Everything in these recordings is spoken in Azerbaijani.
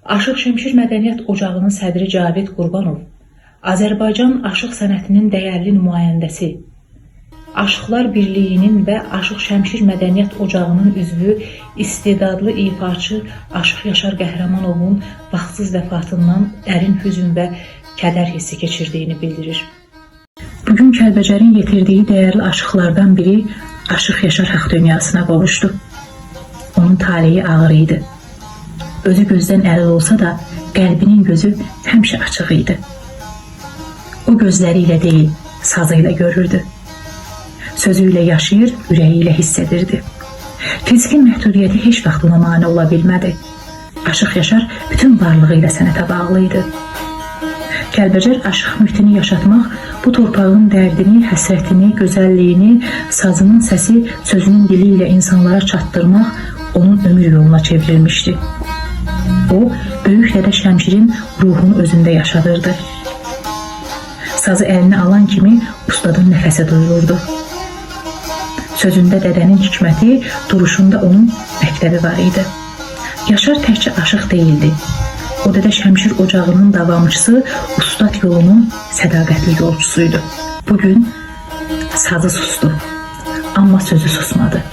Aşıq Şəmşir Mədəniyyət Ocağının sədri Cavid Qurbanov, Azərbaycan aşıq sənətinin dəyərli nümayəndəsi, Aşıqlar Birliyinin və Aşıq Şəmşir Mədəniyyət Ocağının üzvü, istedadlı ifaçı Aşıq Yaşar Qəhrəmanovun vaxtsız vəfatından dərin hüzün və kədər hissi keçirdiyini bildirir. Bugün Kəlbəcərin yetirdiyi dəyərli aşıqlardan biri Aşıq Yaşar haqq dünyasına qovuşdu. Onun taleyi ağır idi. Özü gözdən əlil olsa da qəlbinin gözü həmişə açıq idi. O gözləri ilə deyil, sazı ilə görürdü. Sözü ilə yaşayır, ürəyi ilə hiss edirdi. Fiziki məhdudiyyəti heç vaxt ona mane ola bilmədi. Aşıq Yaşar bütün varlığı ilə sənətə bağlı idi. Kəlbəcər aşıq mühitini yaşatmaq, bu torpağın dərdini, həsrətini, gözəlliyini, sazının səsi, sözünün dili ilə insanlara çatdırmaq onun ömür yoluna çevrilmişdi. O, böyük dədə Şəmşirin ruhunu özündə yaşadırdı. Sazı əlinə alan kimi ustadın nəfəsi duyulurdu. Sözündə dədənin hikməti, duruşunda onun məktəbi var idi. Yaşar təkcə aşıq deyildi. O dədə Şəmşir ocağının davamçısı, ustad yolunun sədaqətli yolçusuydu. Bugün sazı sustu, amma sözü susmadı.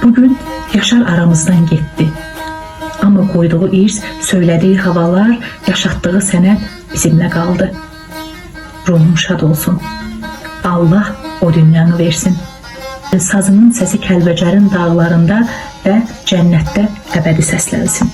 Bugün Yaşar aramızdan getdi. Amma qoyduğu irs, söylədiyi havalar, yaşatdığı sənət bizimlə qaldı. Ruhun şad olsun. Allah o dünyanı versin. Sazının səsi Kəlbəcərin dağlarında və cənnətdə əbədi səslənsin.